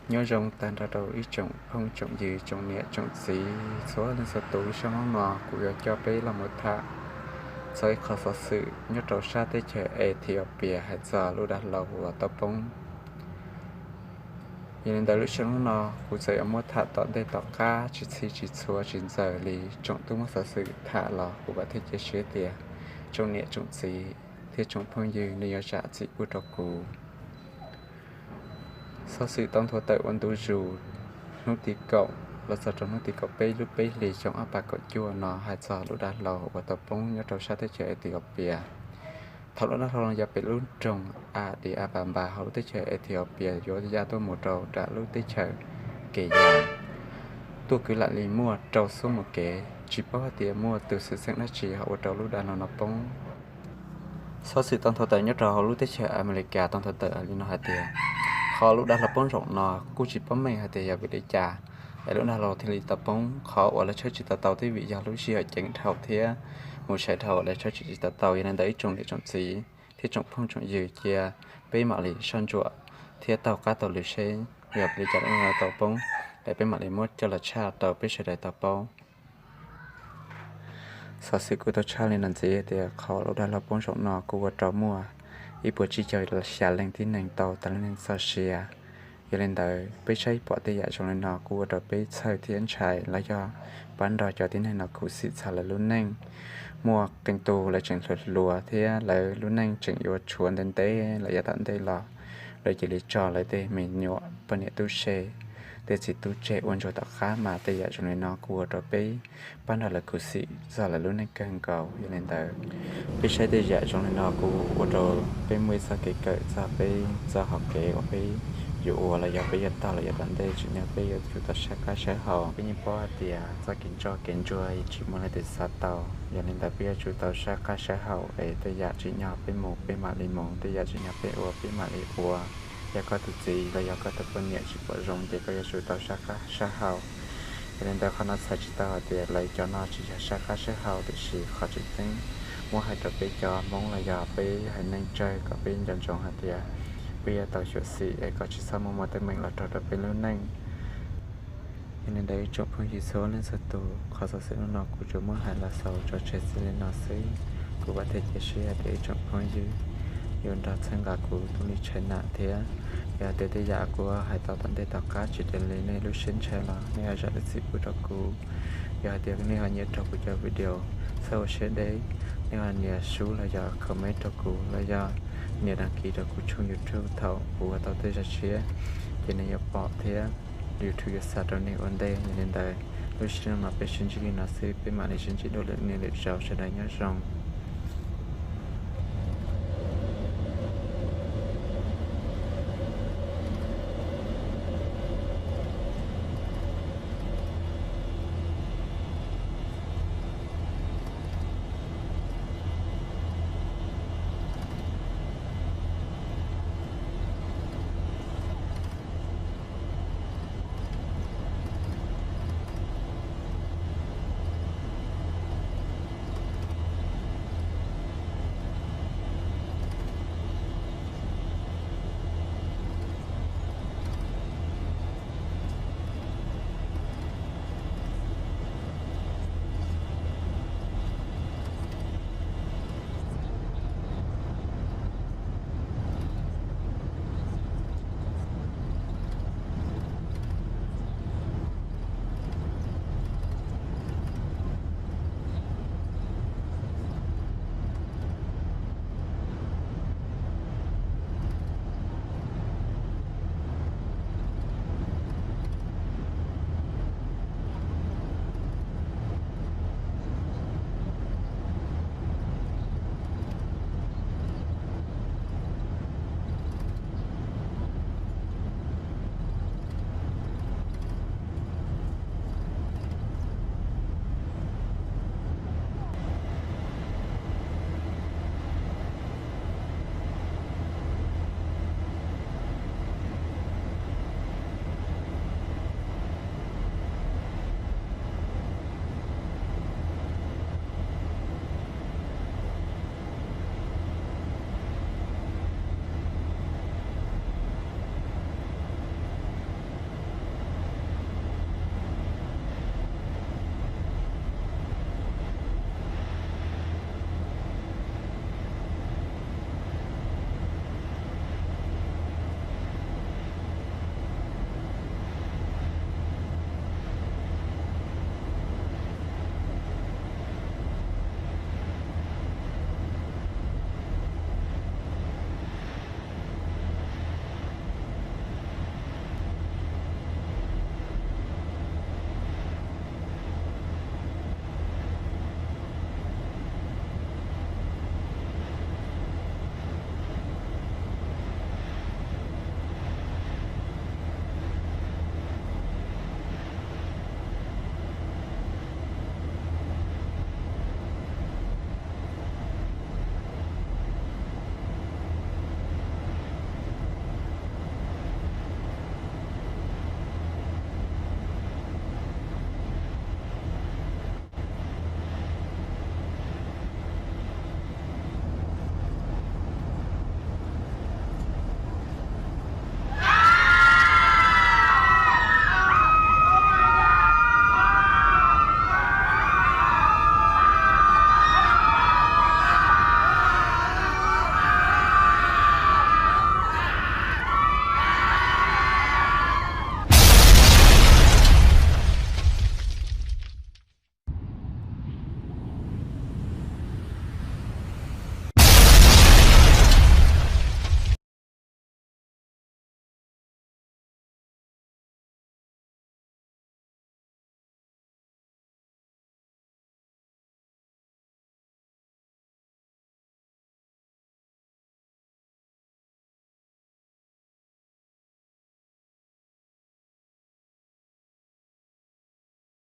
Nyob zoo tag nrho rau ib tsoom phooj tsoom ywg, tsoom niam tsoom txiv txhua leej txhua tus. Lub sij hawm no kuv yuav coj peb los mus tham txog ib qho xov xwm nyob rau sab teb chaws Ethiopia hais txog lub dav hlau uas tau poob. Yog li ntawd lub sij hawm no kuv txawm yuav muab tham tom ntej tom qab tsis txhij tsis txhua tsis ntxaws li tsoom tub muab xov xwm tham los kuv vam thiab cia siab tias tsoom niam tsoom txiv thiab tsoom phooj ywg nej yuav zam txim pub rau kuv. Xov xwm tau nthuav tawm ua ntu zus hnub tim kaum los txog rau hnub tim kaum peb lub peb hlis xyoo ob phav kaum cuaj no hais txog lub dav hlau uas tau poob nyob rau sab teb chaws Ethiopia. Thaum lub dav hlau no yog pem lub nroog Addis Ababa hauv lub teb chaws Ethiopia yuav ya tuaj mus rau nram lub teb chaws Kenya, tuaj kwv lam li muaj rau xuab moos kev, tsis paub hais tias muaj tus xwm txheej dab tsi ho ua rau lub dav hlau no poob. Xov xwm tau nthuav tawm nyob rau hauv lub teb chaws Amelikas tau nthuav tawm li no hais tias, qhov lub dav hlau poob zaum no kuj tsis paub meej hais tias yog vim li cas es lub dav hlau thiaj li tau poob. Qhov uas lawv tshawb tsis tau tau twb vim yog lub sij hawm ceev dhau thiab mus sai dhau, lawv tshawb tsis tau tau. Yog li ntawd ib tsoom niam tsoom txiv thiab tsoom phooj tsoom ywg, cia peb mam li soj ntsuam thiab taug qab taug lw seb yog vim li cas lub dav hlau tau poob, es peb mam li muab coj los tshaj rau peb sawv daws tau paub. Xov xwm kuj tau tshaj li no ntxiv tias qhov lub dav hlau poob zaum no kuj ua rau muaj ib puas tsib caug xya leej tib neeg tau tas lub neej txoj sia. Yog li ntawd peb saib pom tej yam zoo li no kuj ua rau peb txhawj thiab ntshai los yog pab nrog cov tib neeg no khuv xim txog lawv lub neej. Muaj qee tus lawv tseem hluas hluas thiab lawv lub neej tseem yuav tshuav ntev ntev los yav tom ntej los lawv cia li tso lawv tej me nyuam poj niam tub se, tej txiv tub tseg ua ntsuag tom qab, mas tej yam zoo li no kuj ua rau peb pab nrog lawv khuv xim txog lawv lub neej kawg nkaus. Yog li ntawd peb saib tej yam zoo li no kuj ua rau peb muaj ib txoj kev kawm txog peb txoj hau kev uas peb yuav ua los yog peb yuav tog los yav tom ntej, tsim nyog peb yuav tsum tau sab qab sab hau. Peb yeej paub hais tias txoj kev ntsoj kev ntsuag tsis muaj leej twg xav tau, yog li ntawd peb yuav tsum tau sab qab sab hau es tej yam tsim nyog peb mus peb mam li mus, tej yam tsim nyog peb ua peb mam li ua. Yog koj tus txiv los yog koj tus poj niam tsis pom zoo ces koj yuav tsum tau sab qab sab hau. Yog li ntawd qhov no txhais tsis tau hais tias lawv cov no tsis yog sab qab sab hau, tiam sis qhov tseem ceeb muab hais rau peb cov Hmoob los yog peb haiv neeg tsawg kom peb nco ntsoov hais tias peb yuav tau xyuam xim es kom tsis txhob muaj muaj teeb meem los raug rau peb lub neej. Yog li ntawd ib tsoom phooj ywg txhua leej txhua tus, qhov xov xwm hnub no kuv tsuas muab hais los xaus tso tseg txij li no xwb. Kuv vam thiab cia siab hais tias ib tsoom phooj ywg yuav nrog txhawb nqa kuv tub Lis Tshaj Nam thiab. Yog hais tias tej yam kuv hais tau tom ntej tom qab tsis raws li nej lub siab ntshaw los nej ho zam lub txim pub rau kuv. Yog hais tias nej ho nyiam raug kuv cov video, txhob ua siab deb, nej ho nias sub los yog comment rau kuv los yog nias đăng ký rau kuv tshooj YouTube thaum kuv ua tau tej zaj tshiab ces nej yuav pom thiab YouTube yuav xa rau nej ua ntej. Yog li ntawd lub sij hawm no peb sib ntsib li no xwb, peb mam li sib ntsib dua lwm niaj lwm zaus, sawv daws nyob zoo.